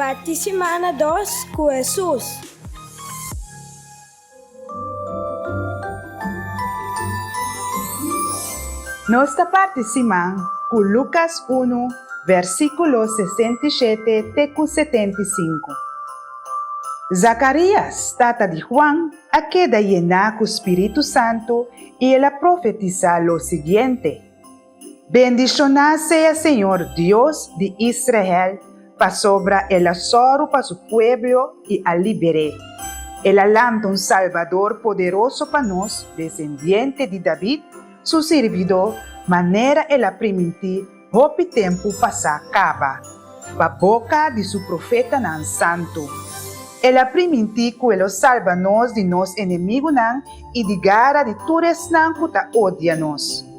Parti simana dos ku Hesus. Nos ta parti siman ku Lukas unu, versíkulo 67 te ku 75. Zakarias, tata di Juan, a keda yená ku spiritu santu i el a profetisá lo siguiente, Bendishoná sea Señor Dios di Israel, pasobra el a sòru pa su pueblo i a liber'é. El a lanta un Salbador poderoso pa nos, desendiente di David, su sirbidó, manera el a primintí hopi tempu pasá kaba, pa boka di su profetanan santu. El a primintí ku e lo salba nos di nos enemigunan i di gara di tur esnan ku ta odia nos.